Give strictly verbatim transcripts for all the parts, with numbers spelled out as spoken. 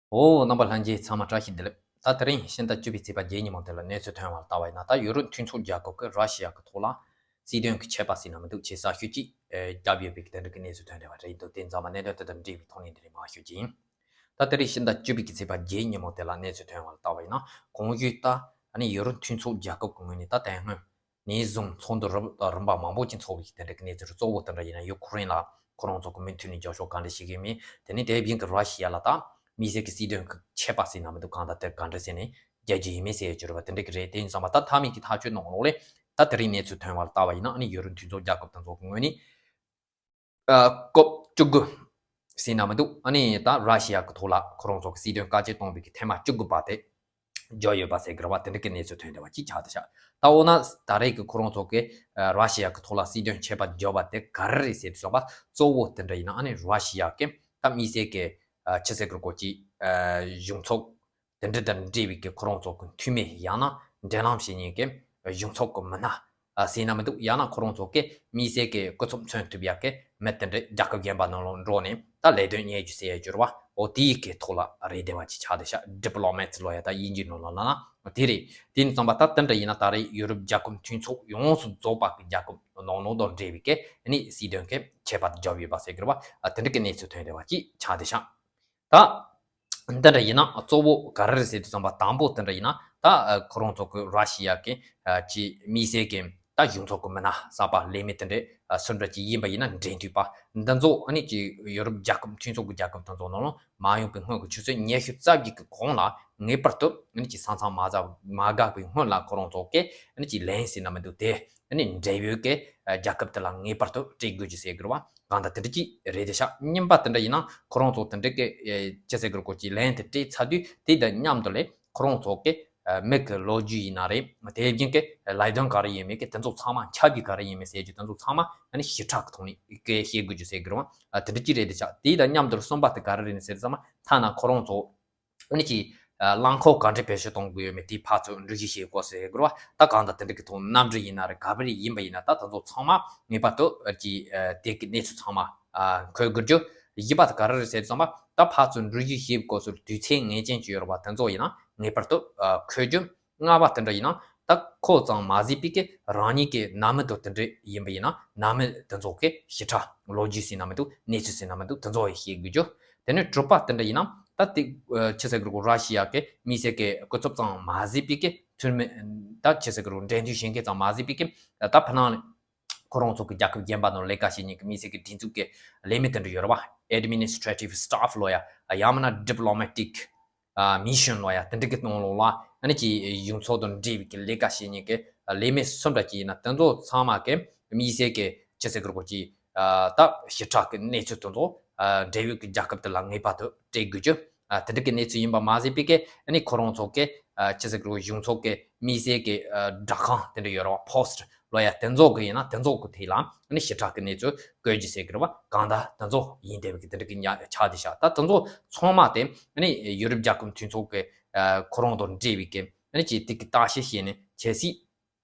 ཨོ། རྣམ་པ་ལྷན་རྒྱས་ཚང་མ་བཀྲ་ཤིས་བདེ་ལེགས། ད་དེ་རིང་ཕྱི་ཟླ་བཅུ་པའི་ཚེས་པ་བརྒྱད་ཉིན་མོ་དེ་ལ་གནས་ཚུལ་ཐོན་པ་ལ་བལྟ་བ་ཡིན་ན། ད་ཡུ་རོབ་མཐུན་ཚོགས་རྒྱལ་ཁབ་ཀྱིས་ར་ཤི་ཡ་གི་ཐོག་ལ་སྲིད་དོན་གྱི་ཆད་པ་ཟེར་ན་མི་འདུག་ཆེ་ས་ཤོས་ཅིག་བརྒྱབ་ཡོད་པའི་དེ་འདྲ་གི་གནས་ཚུལ་ཐོན་བསྡད་པ་རེད་འདུག་དེ་ཙམ་པ་གནད་དོན་དེ་དང་འབྲེལ་བའི་ཐོག་ནས་འདི་རིང་མར་ཞུ་རྒྱུ་ཡིན། ད་དེ་རིང་ཕྱི་ཟླ་བཅུ་པའི་ཚེས་པ་བརྒྱད་ཉིན་མོ་དེ་ལ་གནས་ཚུལ་ཐོན་པ་ལ་བལྟ་བ་ཡིན་ན། གོང་ཞུས་ལྟར་ཨ་ནི་ཡུ་རོབ་མཐུན་ཚོགས་རྒྱལ་ཁབ་ཀྱི་ངོས་ནས་ད་དེ་སྔོན་ནས་བཟུང་ཚོགས་འདུ་རིམ་རིམ་པ་མང་པོ་ཅིག་ཚོགས་པའི་དེ་འདྲ་གི་གནས་ཚུལ་རེད། གཙོ་བོ་དེ་འདྲ་ཡིན་ན་ཡུ་ཁུ་རེན་ལ་ཁོ་རང་ཚོ་གི་མུ་མཐུད་ནས་རྒྱབ་སྐྱོར་ག་འདྲ་བྱེད་ཀྱི་ཡོད་མེད། དེ་ནས་དེ་བཞིན་གྱི་ར་ཤི་ཡ་ལ་ད་དམིགས་བསལ་གྱི་སྲིད་དོན་གྱི་ཆད་པ་ཟེར་ན་མི་འདུག་གང་ལྟར་དེ་ག་འདྲ་ཟེར་ནས་རྒྱག་རྒྱུ་ཡིན་མིན་ཟེར་ཡ་ཅིག་རེད་པ། དེ་འདྲ་གི་རེད། དེ་ཡིན་ཙང་པ་ད་མཐའ་མའི་གི་ཐག་གཅོད་གནང་ལོག་ལས། ད་དེ་རིང་གནས་ཚུལ་ཐོན་པ་ལ་བལྟ་བ་ཡིན་ན། ཨ་ནི་ཡུ་རོབ་མཐུན་ཚོགས་རྒྱལ་ཁབ་དེ་ཚོ་གི་ངོས་ནས་ཨ་སྐབས་བཅུ་དགུ་ཟེར་ན་མི་འདུག་ཨ་ནི་ད་ར་ཤི་ཡ་གི་ཐོག་ལ་ཁོ་རང་ཚོ་གི་སྲིད་དོན་བཀག་ཆ་བཏང་བའི་གི་ཐེངས་མ་བཅུ་དགུ་པ་དེ་བརྒྱབ་ཡོད་པ་ཟེར་གི་རེད་པ། དེ་འདྲ་གི་གནས་ཚུལ་ཐོན་བསྡད་པ་ཅིག་ཆགས་བསྡད་ཤག་ད་འོ་ན་ད་རེས་ཀྱི་ཁོ་རང་ཚོ་གི་ཨ་ར་ཤི་ཡ་གི་ཐོག་ལ་སྲིད་དོན་ཆད་པ་བརྒྱབ་པ་དེ་ག་རེ་རེད་ཟེར་དུས་ཙམ་པ། གཙོ་བོ་དེ་འདྲ་ཡིན་ན་ཨ་ནི་ར་ཤི་ཡ་གི་ད་དམིགས་བསལ་གྱི་ཨ་ཆི་ཟེར་གི་རེད་གོ་ཅིག་ཨ་གཞུང་ཚབ་དེ་འདྲ་དང་འབྲེལ་བའི་གི་ཁོ་རང་ཚོ་གི་འཐུས་མི་ཡང་ན་འབྲེལ་ལམ་བྱེད་མཁན་གྱི་གཞུང་ཚབ་ཀྱི་མི་སྣ་ཨ་ཟེར་ན་མི་འདུག་ཡང་ན་ཁོ་རང་ཚོ་གི་དམིགས་བསལ་གྱི་སྐུ་ཚབ་མཚོན་ཐུབ་ཡག་གི་མི་དེ་འདྲ་རྒྱལ་ཁབ་གཞན་པ་ནང་ལ་འགྲོ་ནས་ད་ལས་དོན་གཉེར་རྒྱུ་ཟེར་ཡ་ཅིག་རེད་པ། འོ་དེའི་གི་ཐོག་ལ་རེད་བསྡད་པ་ཅིག་ཆགས་བསྡད་ཤག་ཌི་པི་ལོ་མེ་ཊི་ལབ་ཡ་ད་དབྱིན་ཇིའི་ནང་ལ་ལབ་ན་དེ་རེད། དེ་ཡིན་ཙང་པ་ད་དེ་འདྲ་ཡིན་ན་ད་རེས་ཡུ་རོབ་རྒྱལ་ཁབ་མཐུན་ཚོགས་ཡོངས་སུ་རྫོགས་པ་གི་རྒྱལ་ཁབ་ནང་ལོགས་དང་འབྲེལ་བའི་གི་ཨ་ནི་སྲིད་དོན་གྱི་ཆད་པ་བརྒྱབ་ཡོད་པ་ཟེར་གི་རེད་པ། ཨ་དེ་འདྲ་གི་གནས་ཚུལ་ཐོན་བསྡད་པ་ཅིག་ཆགས་བསྡད་ཤག་ད་འདི་འདྲ་ཡིན་ན་གཙོ་བོ་ག་རེ་རེད་ཟེར་དུས་ཙམ་པ། དང་པོ་དེ་འདྲ་ཡིན་ན་ད་ཨ་ཁོ་རང་ཚོ་གི་ར་ཤི་ཡ་གི་ཨ་ཅིག་དམིགས་བསལ་གྱི་ད་གཞུང་ཚབ་ཀྱི་མི་སྣ་གསར་པ་ལས་མི་དེ་འདྲ་ཨ་སུ་འདྲ་ཅིག་ཡིན་པ་ཡིན་ན་འབྲེལ་མཐུད་པ་འདི་ཚོ་ཨ་ནི་ཅིག་ཡུ་རོབ་རྒྱལ་ཁབ་མཐུན་ཚོགས་ཀྱི་རྒྱལ་ཁབ་དེ་ཚོ་ནང་ལ་མ་ཡོང་པའི་སྔོན་གྱི་ཆུ་ཚོད་ཉི་ཤུ་རྩ་བརྒྱད་ཀྱི་གོང་ལ་ངེས་པར་དུ་ཨ་ནི་ཅིག་ས་མཚམས་མ་ཟ་མ་བཀག་པའི་སྔོན་ལ་ཁོ་རང་ཚོ་གི་ཨ་ནི་ཅིག་ལན་ཟེར་ན་མི་འདུག་དེ་ཨ་ནི་འབྲེལ་ཡོད་ཀྱི་རྒྱལ་ཁབ་དེ་ལ་ངེས་པར་དུ་སྤྲད་དགོས་ཀྱི་ཟེར་གི་རེད་པ། གང་ལྟར་དེ་འདྲ་ཅིག་རེད་བསྡད་ཤག་གཉིས་པ་དེ་འདྲ་ཡིན་ན་ཁོ་རང་ཚོ་དེ་འདྲ་གི་ཨེ་ཅི་ཟེར་གི་རེད་གོ་ཅིག་ལན་དེ་སྤྲད་ཚར་དུས་དེ་དང་མཉམ་དུ་ལས་ཁོ་རང་ཚོ་གི་ཨ་མི་གི་ལོ་རྒྱུས་ཡིན་ན་རེད། དེ་བཞིན་གི་ལས་དོན་ག་རེ་ཡིན་མིན་གི་དེ་ཚོ་ཚང་མ་ཁྱབ་རྒྱ་ག་རེ་ཡིན་མིན་ཟེར་རྒྱུ་དེ་ཚོ་ཚང་མ་ཨ་ནི་ཞིབ་ཕྲ་གི་ཐོག་ནས་གི་ཤེས་དགོས་རྒྱུ་ཟེར་གི་རེད་པ། ཨ་དེ་འདྲ་ཅིག་རེད་བསྡད་ཤག་དེ་དང་མཉམ་དུ་གསུམ་པ་དེ་ག་རེ་རེད་ཟེར་ཙམ་པ། ཐ་ན་ཁོ་རང་ཚོ་ཨ་ནི་ཅིག་ཨ་རླངས་འཁོར་ག་འདྲ་བེད་སྤྱོད་གཏོང་དགོས་ཡོད་མེད་དེའི་ཕར་ཚུར་འགྲུལ་བཞུད་བྱེད་དགོས་ཟེར་གི་རེད་པ། ད་གང་ལྟར་དེ་འདྲ་གི་ཐོག་གནམ་གྲུ་ཡིན་ན་རེད། ག་པར་ཡིན་པ་ཡིན་ན་ད་དེ་ཚོ་ཚང་མ་ངེས་པར་དུ་ཨ་ཅིག་ཨ་དེ་གི་གནས་ཚུལ་ཚང་མ་ཨ་འཁོད་དགོས་རྒྱུ། བཞི་པ་དེ་ག་རེ་རེད་ཟེར་ཙམ་པ། ད་ཕར་ཚུར་འགྲུལ་བཞུད་བྱེད་དགོས་སར་དུས་ཚོད་ངེས་ཅན་ཅིག་ཡོད་རེད་པ། དེ་ཚོ་ཡིན་ན་ངེས་པར་དུ་ཨ་འཁོད་རྒྱུ། ལྔ་པ་དེ་འདྲ་ཡིན་ན་ད་ཁོ་ཙམ་མ་ཟད་པའི་གི་རང་ཉིད་ཀྱི་ནང་མི་དང་དེ་འདྲ་ཡིན་པ་ཡིན་ན་ནང་མི་དེ་ཚོ་གི་ཞིབ་ཕྲ་ལོ་རྒྱུས་ཟེར་ན་མི་འདུག་གནས་ཚུལ་ཟེར་ན་མི་འདུག་དེ་ཚོ་ཡང་ཤེས་དགོས་རྒྱུ། དེ་ནས་དྲུག་པ་དེ་འདྲ་ཡིན་ན་ད་དེ་ཨ་ཅི་ཟེར་གི་རེད་གོ་ར་ཤི་ཡ་གི་དམིགས་བསལ་གི་སྐུ་ཚབ་ཙམ་མ་ཟད་པའི་གི་འཐུས་མི་ད་ཅི་ཟེར་གི་རེད་འབྲེལ་མཐུད་བྱེད་མཁན་ཙམ་མ་ཟད་པའི་གི་ད་ཕ་ནང་ཁོ་རང་ཚོ་གི་རྒྱལ་ཁབ་གཞན་པ་ནང་ལས་ཀ་བྱེད་མཁན་གི་དམིགས་བསལ་གི་སྒྲིག་འཛུགས་ཀྱི་ལས་མི་དེ་འདྲ་ཡོད་རེད་པ། Administrative staff ལབ་ཡ་ཡང་མིན་ན་diplomatic ཨ་mission ལབ་ཡ་དེ་འདྲ་གི་ནང་ལོགས་ལ་ཨ་ནི་ཅིག་གཞུང་ཚབ་དང་འབྲེལ་བའི་གི་ལས་ཀ་བྱེད་མཁན་གི་ལས་མི་སུ་འདྲ་ཅིག་ཡིན་ན་དེ་ཚོ་ཚང་མ་གི་དམིགས་བསལ་གི་ཅི་ཟེར་གི་རེད་གོ་ཅིག་ཨ་ད་ཞིབ་ཕྲ་གི་གནས་ཚུལ་དེ་ཚོ་ཨ་འབྲེལ་ཡོད་གི་རྒྱལ་ཁབ་དེ་ལ་ངེས་པར་དུ་སྤྲད་དགོས་རྒྱུ། ཨ་དེ་འདྲ་གི་གནས་ཚུལ་ཡིན་པ་མ་ཟད་པའི་གི་ཨ་ནི་ཁོ་རང་ཚོ་གི་ཨ་ཅི་ཟེར་གི་རེད་གཞུང་ཚབ་གི་དམིགས་བསལ་གི་ཨ་སྦྲག་ཁང་དེ་འདྲ་ཡོད་རེད་པ། post ལབ་ཡ་དེ་ཚོ་གི་ཡིན་ན་དེ་ཚོ་གི་ཐད་ལ་ཨ་ནི་ཞིབ་ཕྲ་གི་གནས་ཚུལ་བཀོད་རྒྱུ་ཟེར་གི་རེད་པ། གང་ལྟར་དེ་ཚོ་ཡིན་བསྡད་པའི་གི་དེ་འདྲ་གི་ཉ་ཆགས་བསྡད་ཤག་ད་དེ་ཚོ་ཚང་མ་དེ་ཨ་ནི་ཡུ་རོབ་རྒྱལ་ཁབ་མཐུན་ཚོགས་གི་ཨ་ཁོ་རང་དང་འབྲེལ་བའི་གི་ཨ་ནི་ཅིག་དེ་གི་བརྟག་ཞིབ་བྱས་ནས་གལ་སྲིད་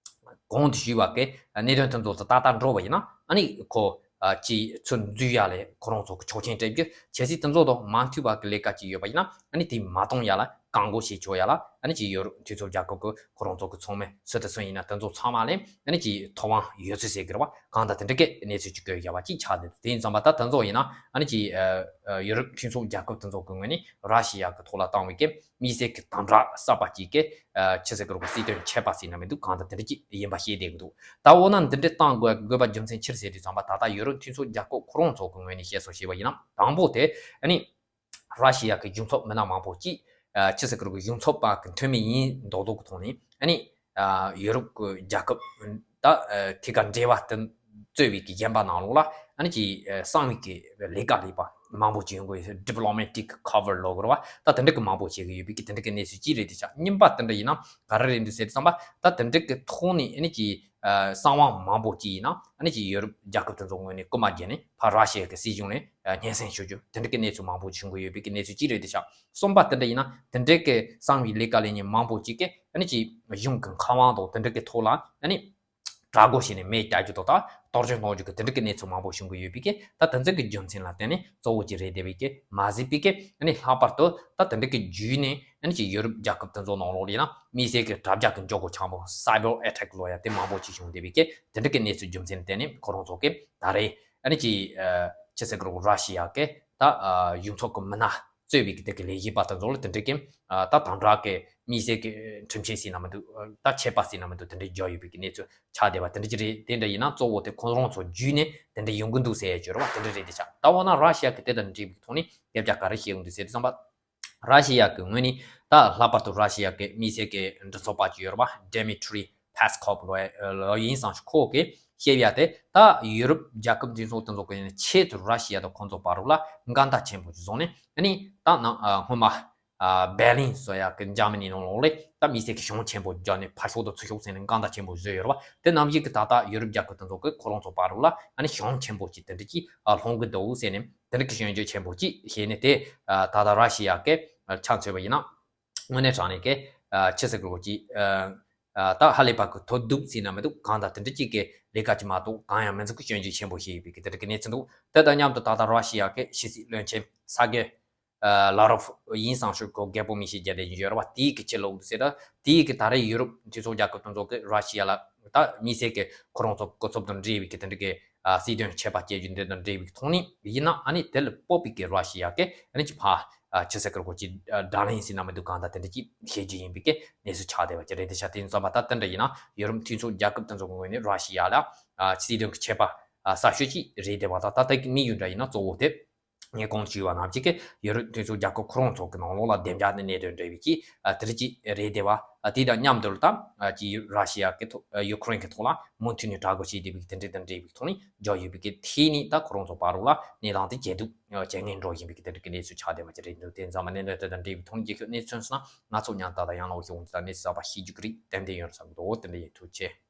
གོང་དུ་ཞུས་པ་གི་གནད་དོན་དེ་ཚོ་ཏག་ཏག་འགྲོ་བ་ཡིན་ན་ཨ་ནི་ཁོ་ཨ་ཅིག་ཚུར་འཛུལ་ཡ་ལ་ཁོ་རང་ཚོ་གི་ཆོག་མཆན་སྤྲད་རྒྱུ། གལ་སྲིད་དེ་ཚོ་དང་མ་མཐུན་པ་གི་ལས་ཀ་ཅིག་ཡོད་པ་ཡིན་ན་ཨ་ནི་དེ་མ་གཏོང་ཡ་ལ་བཀག་འགོག་བྱེད་ཆོག་ཡ་ལ་ཨ་ནི་ཅིག་ཡུ་རོབ་མཐུན་ཚོགས་རྒྱལ་ཁབ་ཀྱི་ཁོ་རང་ཚོ་གི་ཚོགས་མི་སུ་དང་སུ་ཡིན་ན་དེ་ཚོ་ཚང་མ་ལ་ཨ་ནི་ཅིག་ཐོབ་དབང་ཡོད་ཚུལ་ཟེར་གི་རེད་པ། གང་ལྟར་དེ་འདྲ་གི་གནས་ཚུལ་ཅིག་བཀོད་བཞག་པ་ཅིག་ཆགས་འདུག་དེ་ཡིན་ཙང་པ་ད་དེ་ཚོ་ཡིན་ན་ཨ་ནི་ཅིག་ཨ་ཨ་ཡུ་རོབ་མཐུན་ཚོགས་རྒྱལ་ཁབ་དེ་ཚོ་གི་ངོས་ནས་ར་ཤི་ཡ་གི་ཐོག་ལ་བཏང་བའི་གི་དམིགས་བསལ་གི་དམ་དྲག་གསར་པ་ཅིག་གི་ཨ་ཅི་ཟེར་གི་རེད་གོ་སྲིད་དོན་ཆད་པ་ཟེར་ན་མི་འདུག་གང་ལྟར་དེ་འདྲ་ཅིག་ཡིན་པ་ཤེས་བསྡད་གི་འདུག་ད་འོ་ན་འདི་འདྲ་བཏང་དགོས་དགོས་པ་རྒྱུ་མཚན་ཅི་རེད་ཟེར་དུས་ཙམ་པ་ད་ལྟ་ཡུ་རོབ་མཐུན་ཚོགས་རྒྱལ་ཁབ་ཁོ་རང་ཚོ་གི་ངོས་ནས་བཤད་སོ་ཞེས་པ་ཡིན་ན། དང་པོ་དེ་ཨ་ནི་ར་ཤི་ཡ་གི་གཞུང་ཚབ་མི་སྣ་མང་པོ་ཅིག་ཨ་ཅི་ཟེར་གི་རེད་གོ་གཞུང་ཚབ་པ་གི་འཐུས་མི་ཡིན་མདོག་མདོག་གི་ཐོག་ནས་ཨ་ནི་ཨ་ཡུ་རོབ་གི་རྒྱལ་ཁབ་ད་ཨ་ཐད་ཀར་འབྲེལ་བ་དེ་རྩོད་པའི་གི་གཞན་པ་ནང་ལོགས་ལ་ཨ་ནི་ཅིག་ཨ་གསང་བའི་གི་ལས་ཀ་ལས་པ་མང་པོ་ཅིག་ཡོང་གི་ཡོད། diplomatic cover ལབ་དགོས་རེད་པ། ད་དེ་འདྲ་གི་མང་པོ་བྱེད་གི་ཡོད་པའི་གི་དེ་འདྲ་གི་གནས་ཚུལ་ཅིག་རེད་དེ་ཆགས། གཉིས་པ་དེ་འདྲ་ཡིན་ན་ག་རེ་རེད་འདུག་ཟེར་དུས་ཙམ་པ་ད་དེ་འདྲ་གི་ཐོག་ནས་ཨ་ནི་ཅིག་ཨ་གསང་བ་མང་པོ་ཅིག་ཡིན་ན་ཨ་ནི་ཅིག་ཡུ་རོབ་རྒྱལ་ཁབ་དེ་ཚོ་ངོས་ནས་རྐུ་མ་བརྒྱབ་ནས་ཕར་ར་ཤི་ཡ་གི་སྲིད་གཞུང་ནས་ཨ་སྙན་སེང་ཞུ་རྒྱུ་དེ་འདྲ་གི་གནས་ཚུལ་མང་པོ་བྱུང་གི་ཡོད་པའི་གི་གནས་ཚུལ་ཅིག་རེད་དེ་ཆགས། གསུམ་པ་དེ་འདྲ་ཡིན་ན་དེ་འདྲ་གི་གསང་བའི་ལས་ཀ་ལས་མཁན་མང་པོ་ཅིག་གིས་ཨ་ནི་ཅིག་གཞུང་གི་མཁས་དབང་དང་དེ་འདྲ་གི་ཐོག་ལ་ཨ་ནི་ དྲག་རྒོལ་བྱས་ནས་མེ་བརྒྱབ་རྒྱུ་དང་། ད་གཏོར་སྐྱོན་གཏོང་རྒྱུ་གི་དེ་འདྲ་གི་གནས་ཚུལ་མང་པོ་བྱུང་གི་ཡོད་པའི་གི། ད་དེ་ཚོ་གི་རྒྱུ་མཚན་ལ་བརྟེན་ནས་གཙོ་བོ་གཅིག་རེད་བསྡད་པའི་གི་མ་ཟད་པའི་གི། ཨ་ནི་ལྷག་པར་དུ་ད་དེ་འདྲ་གི་བརྒྱུད་ནས་ཨ་ནི་ཅིག་ཡུ་རོབ་རྒྱལ་ཁབ་དེ་ཚོ་ནང་ལོགས་ལ་ཡིན་ན་དམིགས་བསལ་གི་དྲ་རྒྱ་གི་འཇོག་སྒོ་ཆེན་པོ། Cyber attack ལོ་ཡ་དེ་མང་པོ་ཅིག་བྱུང་བསྡད་པའི་གི། དེ་འདྲ་གི་གནས་ཚུལ་རྒྱུ་མཚན་ལ་བརྟེན་ནས་ཁོ་རང་ཚོ་གི་ད་རེས་ཨ་ནི་ཅིག་ཨ་ཅི་ཟེར་གི་རེད། ར་ཤི་ཡ་གི་ད་ཨ་གཞུང་ཚབ་ཀྱི་མི་སྣ་གཙོས་པའི་གི་དེ་གི་ལས་བྱེད་པ་དེ་ཚོ་ལ་དེ་འདྲ་གི་ཨ་ད་དམ་དྲག་གི་དམིགས་བསལ་གི་ཁྲིམས་ཆད་ཟེར་ན་མི་འདུག་ད་ཆད་པ་ཟེར་ན་མི་འདུག་དེ་འདྲ་བརྒྱབ་ཡོད་པའི་གི་གནས་ཚུལ་ཆགས་བསྡད་པ་དེ་འདྲ་ཅིག་རེད། དེ་འདྲ་ཡིན་ན་གཙོ་བོ་དེ་ཁོ་རང་ཚོ་བརྒྱུད་ནས་དེ་འདྲ་ཡོང་གི་འདུག་ཟེར་ཡ་ཅིག་ཡོད་རེད་བ། དེ་འདྲ་རེད་དེ་ཆགས། ད་འོ་ན་ར་ཤི་ཡ་གི་དེ་དང་འབྲེལ་བའི་ཐོག་ནས་སྐད་ཆ་ག་རེ་བཤད་ཡོང་འདུག་ཟེར་དུས་ཙམ་པ། ར་ཤི་ཡ་གི་ངོས་ནས་ད་ལྷག་པར་དུ་ར་ཤི་ཡ་གི་དམིགས་བསལ་གི་མགྲིན་ཚབ་པ་ཅིག་ཡོད་རེད་བ། Dmitry Peskov ལོ་ལོ་ཡིན་བསམ་ཞིག་ཁོ་གིས་བཤད་ཡ་དེ། ད་ཡུ་རོབ་རྒྱལ་ཁབ་འདི་ཚོ་དེ་ཚོ་གི་ཆེད་དུ་ར་ཤི་ཡ་དང་ཁོང་ཚོ་བར་ལ་འགལ་ཟླ་ཆེན་པོ་ཞིག་བཟོས་ནས། ཨ་ནི་ད་ནང་ཨ་སྔོན་མ་ཨ་བྷེར་ལིན་ཟེར་ཡ་གི་འཇར་མ་ནི་ནང་ལོགས་ལ་ད་དམིགས་བསལ་གི་གཞུང་ཆེན་པོ་བརྒྱབ་ནས་ཕར་ཞོག་དང་ཚུར་ཞོག་ཟེར་ནས་འགལ་ཟླ་ཆེན་པོ་བཟོས་ཡོད་རེད་བ། དེ་རྣམས་ཀྱིས་ད་ལྟ་ཡུ་རོབ་རྒྱལ་ཁབ་དེ་ཚོ་གི་ཁོ་རང་ཚོ་བར་ལ་ཨ་ནི་གཞུང་ཆེན་པོ་ཅིག་དེ་འདྲ་ཅིག་ཨ་སློང་གི་འདུག་ཟེར་ནས། དེ་འདྲ་གི་སྐྱོན་བརྗོད་ཆེན་པོ་ཅིག་བྱས་ནས། དེ་ཨ་ད་ལྟ་ར་ཤི་ཡ་གི་ཆ་མཚོན་པ་ཡིན་ན། དངོས་གནས་དྲང་གནས་ཀྱི་ཨ་ཆི་ཟེར་དགོས་ཀྱི། ཨ་ད་ཧ་ལས་པ་གི་ཐོབ་འདུག་ཟེར་ན་མི་འདུག་གང་ལྟར་དེ་འདྲ་ཅིག་གི་ལས་ཀ་ཅིག་མ་གཏོགས་གང་ཡང་མི་འཛུགས་གི་སྐྱོན་བརྗོད་ཆེན་པོ་བྱས་ཡོད་པའི་གི་དེ་འདྲ་གི་གནས་ཚུལ་འདུག་དེ་དང་མཉམ་དུ་ད་ལྟ་ར་ཤི་ཡ་གི་ཕྱི་སྲིད་བློན་ཆེན་ས་གེ་ཨ་ལ་རོབ་ཡིན་བསམ་ཞིག་གོ་རྒད་པོ་མི་ཤེས་རྒྱ་དེ་ཡོད་རེད་བ། དེའི་གི་ཕྱི་ལོགས་དུ་ཟེར་ད། དེའི་གི་ད་རེས་ཡུ་རོབ་འཐུས་ཚོགས་རྒྱལ་ཁབ་དེ་ཚོ་གི་ར་ཤི་ཡ་ལ་ད་དམིགས་བསལ་གི་ཁོ་རང་ཚོ་སྐུ་ཚབ་དང་འབྲེལ་བའི་གི་དེ་འདྲ་གི་ཨ་སྲིད་དོན་ཆད་པ་བཅད་རྒྱུ་འདི་དང་འབྲེལ་བའི་ཐོག་ནས་ཡིན་ན། ཨ་ནི་དེ་ལ་སྤོབས་པའི་གི་ར་ཤི་ཡ་གི་ཨ་ནི་ཅི་ཕ་ཨ་ཆི་ཟེར་གི་རེད་གོ་ཅི། ཨ་དགྲ་ལན་ཟེར་ན་མི་འདུག་གང་ལྟར་དེ་འདྲ་ཅིག་བྱེད་རྒྱུ་ཡིན་པའི་གི་གནས་ཚུལ་ཆགས་བསྡད་པ་ཅིག་རེད། དེ་ཆ་དེ་ཙམ་པ་ད་དེ་འདྲ་ཡིན་ན་ཡུ་རོབ་འཐུས་ཚོགས་རྒྱལ་ཁབ་དེ་ཚོ་གི་ངོས་ནས་ར་ཤི་ཡ་ལ་ཨ་སྲིད་དོན་གི་ཆད་པ་ཨ་གསར་ཤོས་ཅིག་རེད་བསྡད་པ་དང་། ད་ལྟ་གི་དམིགས་ཡུལ་འདྲ་ཡིན་ན་གཙོ་བོ་དེ་ངས་གོང་དུ་ཞུས་པ་ནང་བཞིན་གི་ཡུ་རོབ་འཐུས་ཚོགས་རྒྱལ་ཁབ་ཁོ་རང་ཚོ་གི་ནང་ལོགས་ལ་བདེ་འཇགས་ནི་གནད་དོན་འབྲེལ་བའི་གི་ཨ་དེ་རིགས་ཅིག་རེད་བསྡད་པ། ཨ་དེ་དང་མཉམ་དུ་ད་ཨ་ཅི་ར་ཤི་ཡ་གི་ཐོག་ཨ་ཡུ་ཁུ་རེན་གི་ཐོག་ལ་མུ་མཐུད་ནས་དྲག་རྒོལ་བྱས་བསྡད་པའི་གི་དེ་འདྲ་དང་འབྲེལ་བའི་ཐོག་ནས་བརྒྱབ་ཡོད་པའི་གི། དེ་ནི་ད་ཁོ་རང་ཚོ་བར་ལ་གནས་སྟངས་དེ་ཇེ་སྡུག་ཇེ་ངན་འགྲོ་བཞིན་པའི་གི་དེ་འདྲ་གི་གནས་ཚུལ་ཆགས་བསྡད་པ་ཅིག་རེད་འདུག་དེ་ཙམ་མ་གནད་དོན་དེ་དང་འབྲེལ་བའི་ཐོག་ནས་རྒྱུས་ཤོག་གནས་ཚུལ་སོང་ན་ང་ཚོ་མཉམ་དུ་ད་ཡང་ལ་འོ་ཤོག་འོང་ཅི་ད་གནས་ཚུལ་གསར་པ་ཤེས་རྒྱུ་གི་རིགས་ཏན་ཏན་ཡོད་རེད་བསམ་གི་འདུག་དེ་འདྲ་ཡིན། ཐུགས་རྗེ་ཆེ།